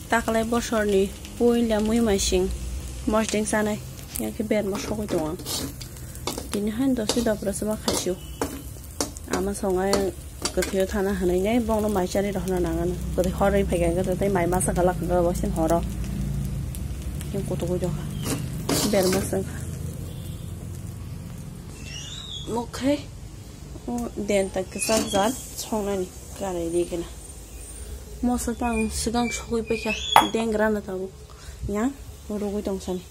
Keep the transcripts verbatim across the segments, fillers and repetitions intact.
Taklai bosorni puila mui masing mosdeng chanai, yakhe berma sogwi tongo ang. Tini han dosi doprosoma khaisio. Ama songai kwthwio thana hwnwi nai bongno mai chari rohorna nangano. Kwthwi horwi phaikha hwnkhe tei mai masa kwlak hwnkhe bosin horo. Yang kutugwi jokha. Berma sengkha. Mokhe. O denta kwchak jat songnani karai ri gana. Moso tang swkang sogwi paikha dengrana tabuk. Yang rugwi tongsani.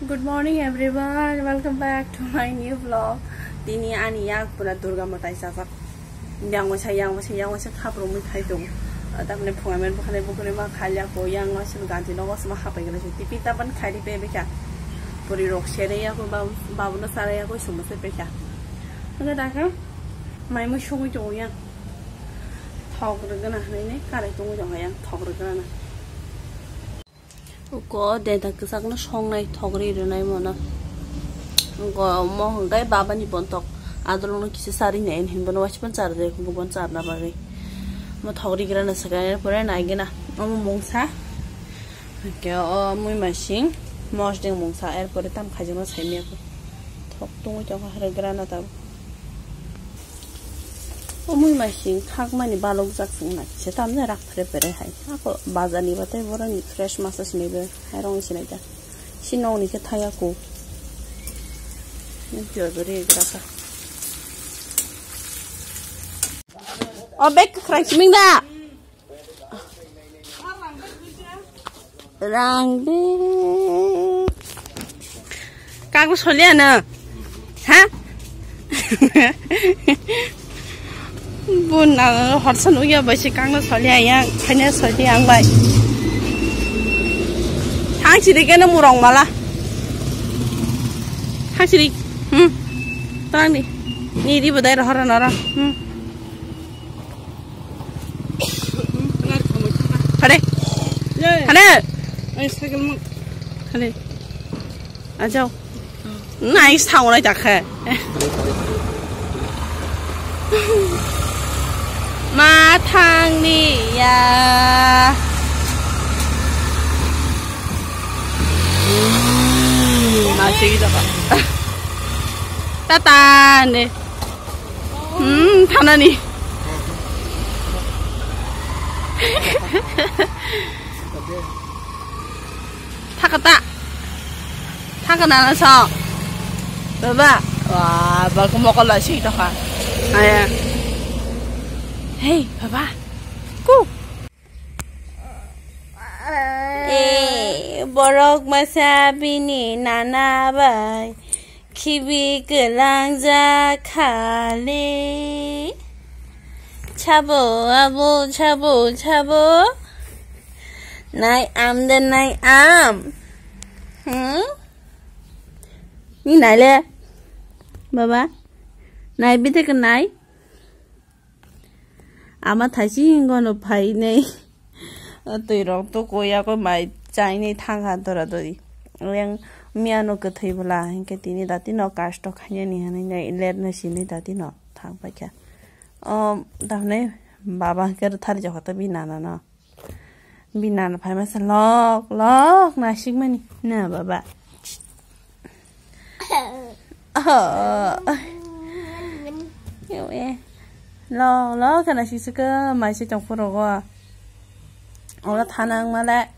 Good morning everyone, welcome back to my new vlog. Tini ani yak pura Durga matai sajak. Yang waisa, yang waisa, yang waisa khap romwi khai tongo. Tamni phunga men bukhane bukhane ma khalia ko yang waisa ganti nogo sma hapai gana. Tipi tapan khairi pe bikha. Puri rok sere ya ko babu, babu no sara ya ko sumase pekha. Hwnkhe dakha mai mui sogwi tongo yang. Thok rwgwna hwnwi nai karai tongwi tongo yang thok rwgwna. Uko denta kwchakno songnai thok ri rwnai mono. Uko mo hwnkhe babani bontok adolongno kisa chari nai hinwi bono waisa phano chari de hwnwi bono charna bagwi. Mo thok ri rwna swkang pore nai gana omo mungsa. Hwnkhe o mui masing mosdeng mungsa erpore tam khaijakno saimya kho. Thok tongwi tongkha hwrwk grana tabuk. O mui masing khakmani balokjak chwngna kisa tamni rak phere phere hai. Ako bazarni batai boroni fresh masa sinaibe hairok sinai da. Si nokni khe thaya kho. Nini pure bere grasa. O bag kwkhwrang siming da. Rang de. Kagbo solia na? Ha? Bun na horsa nugya bai se kagno solia ya, khanya solia ang bai. Thang sidi kena murong mala. Thang sidi. Hmm. Tang di. Ni di bodai rohor na ra. Hmm. Hare. Hare. Hare. Ajao. Nai saunai dakhe. Ma thangni ya. Ma sigi dakha. Tata ne. Hmm, thanani. Thakata. Thakana na so. Baba. Wah, bak mokol la sih toh. Aya. Hey, baba. Ku. Eh, borok masa bini nana bai khibi kwlangjak khale. Chabo, abo, chabo, chabo. Nai am de nai am. Hmm? Ni nai le? Baba? Nai bide ke nai? Ama thaisi hingono phainai. Twi rok to koya ko mai chainai thang han tora dori. Yang miano kwthwi bwla hinkhe tini dati no kasto khainani hinwi nai let no sinai dati no thang paikha. O, tamni baba hinkhe rwthar jokha to bini nana no. Bini nana phai masa lok lok nasikmani na baba. Oh. Ewe. Lok lok khe naisik sukha mai se tong phuru go. Oro thana ang male.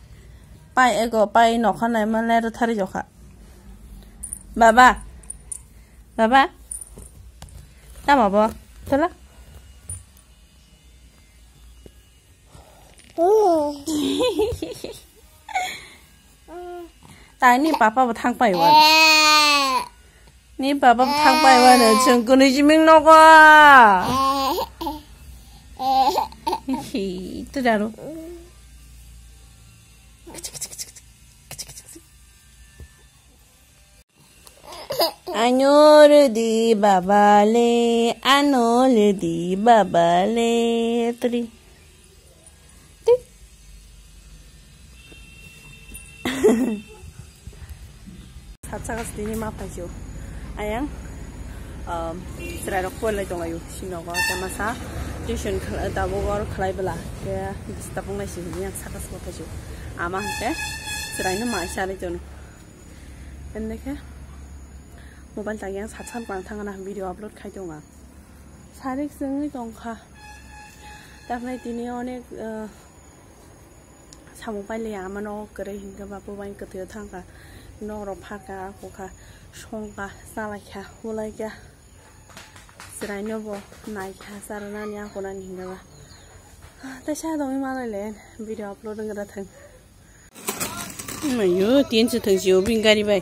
Pai ego pai nokha nai male rwthar jokha. Baba. Baba. Tamo bo? Tola. Tani papa bo thang pai wan. Ni papa bo thang pai wan, chwng kunu jiming nogo. Hi, tu jaro. Ano rwdi baba le, ano rwdi baba le. Twi. Twi. Satsaka tini ma paisio. Ayang, um, chwrairok pol lai tonglaio. Sinogo kemasa Tuition khala-, tabuk oro khlai bwla, khe tabuk nai simi yang saka saka kaisu. Ama hwnkhe chwraino mai charwi tono. Ende khe mobile tang yang sat sal kwrang thangna video upload khai tongo ang. Sarik chwngwi tongkha. Tamni tini onek, eh, samung pailiya ama nogo kwrwi hinkhe ba bubaini kwthwio thangkha. Nokrok phakha, akhokha, songkha, chalaikha, ulaikha. Chwraino bo naikha, charwnani, akhonani hinkhe ba. Tei sa tongwi malai le video upload wngwi da thang. Mayo, tin se thang sio bini gari bai.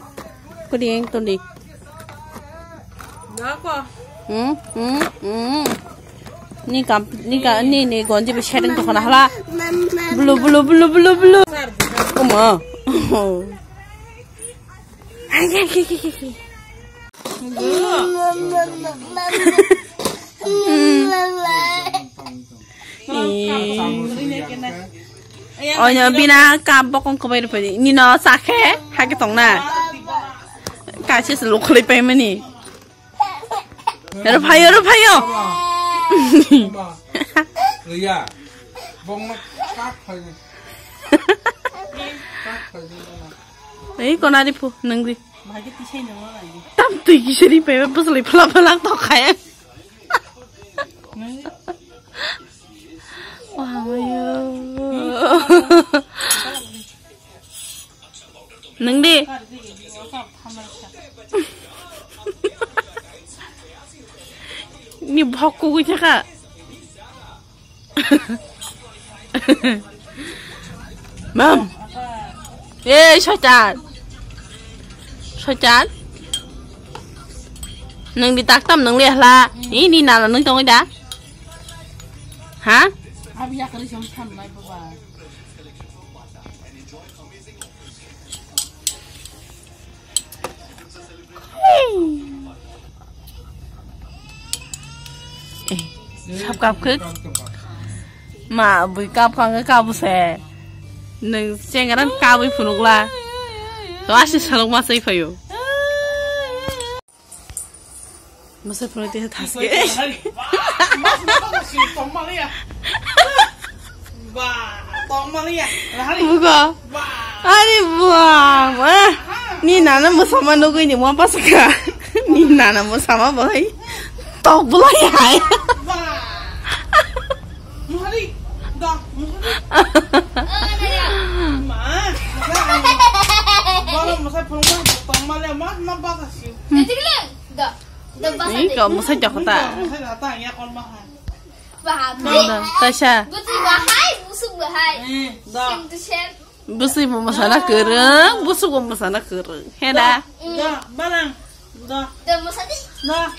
Kodi eng toli. Hmm, hmm, hmm. Ni kam, ni ka, ni, ni gonji be setting to khana hala. Bulu, bulu, bulu, bulu, bulu. Oma. Hai, hai, hai, hai, hai. Oino bina kap bokong kwbai rwphai di. Nino sakhe hakhe tongna. Kaisa se lukhulwi paimani. Rwphaio, rwphaio. Riya. Bongno kap phaini. Kap phaini. Ei konari phu nangri. Tam twi kisari paiba bwswlwi phlak phlak tokha. Wah, mayo. Nang di. Ni bhok kugui thaka. Mam. Ei, soitan. Soitan. Nang di taktam nang le hla. Ini nana nang tong da. Ha? Abi ya kali jom tham nai baba. Eh, sab kap khe. Ma, bui kap kang khe kabu se. Nang chengaran kabui phunukla. To asi salok ma sai phayo. Masa phunuk te thaske. Bugo. Ari buang, wah. Ni nana musama nugui ni mo pasaka. Ni nana musama boy. Tok bulai hai. Ini kau musai cakap tak? Bahabre. Tasha. Bwtwi bahai, busuk bahai. Eh, da. Same to same. Bwswi bo mwsana kwrwng, busuk bo mwsana kwrwng. He da? Da, balang. Da. Da, mwsadi. Da.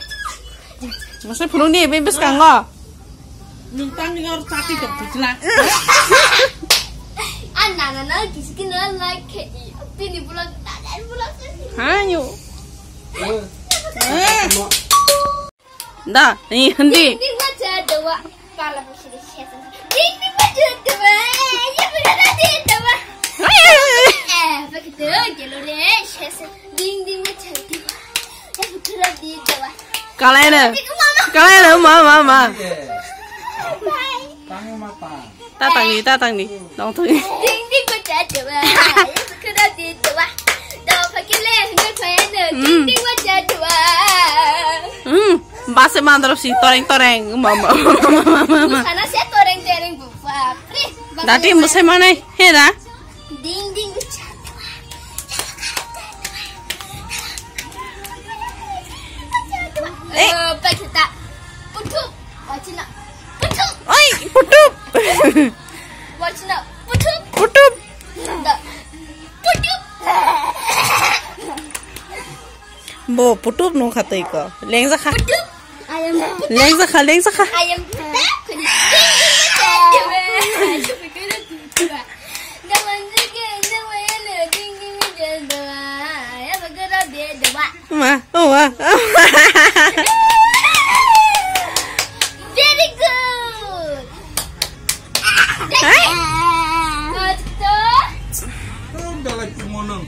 Mwsai phunukni ebe bwskango. Nung tangni or chati to bujla. An nana na kisi kino like khedi. Bini vlog, nana vlog. Hayo. Eh. Da, ni hindi. Ding ding bacha dawa. Pala busi de shesa. Ding ding bacha dawa. Ya pura de dawa. Eh, bakit tu gelo de shesa. Ding ding bacha dawa. Ya pura de dawa. Kalai na. Kalai na, ma, ma, ma. Bye. Tatang ni, tatang ni. Nong tong ni. Ding ding bacha dawa. Kena di dawa. Dawa pakile ne payane. Ding ding bacha dawa. Hmm. Base mandro si toreng toreng. Mama. Sana se toreng toreng bufa. Pri. Dati musai manai. He da. Ding ding bacha dawa. Eh. Eh, bacha ta. Putu. Wachina. Putu. Oi, putup. Wachina. Putu. Putup. Da. Putu. Bo putup no khatoi ko. Lengja kha. Putu. I am putu. Lengja kha, lengja kha. I am putu. Ma, oh, ma. Very good. Hai. Belai kumonong.